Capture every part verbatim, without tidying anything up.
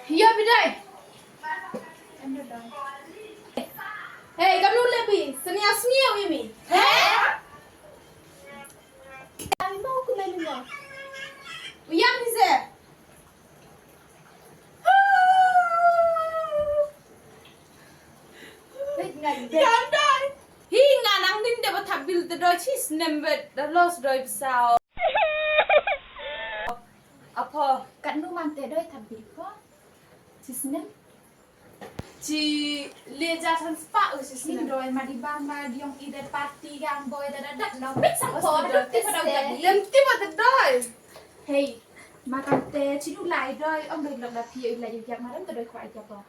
Yo, bidai. Hey, kamu le bi, senia senia wi mi. Hey? Ami mau ku melu mo. Uyam ni se. Wait, ngai. Dai, dai. Hi nga nang nin de ba thap bil te doi chi snem bet da los doi pisa. Apo. Kat nu man te doi thap bil ko. Chi snem. Chi le ja san spah u chi snem. Nin doi ma di bang ma di yong i de party gang boy da da da no. Mit sa ko da ti ko da da. Dem ti ba te doi. Hey, ma kam te chi nu lai doi, ong doi lok da pi i lai yak ma dam te doi ko ai yak ko.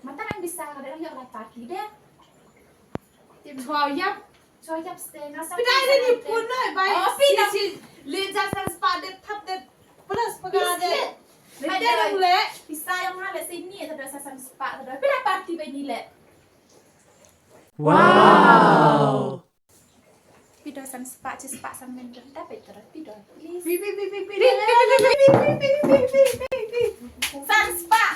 Ma tang ang bisa ka dang yok la party de. Tim chwa yap. Chwa yap ste nga sa. Pidai de ni pun noi bai. Oh, pi na. Si, si, le ja san spah de thap de plus pa ka de. Pidai de le. Bisa yang ha le sini ta da san spah ta da. Pidai party bai ni le. Wow. Pidai san spah, chi spah san men da pidai, pidai, please. Pi, pi, pi, pi, pi, pi, pi, pi, pi, pi, pi, pi, pi, pi. San spah.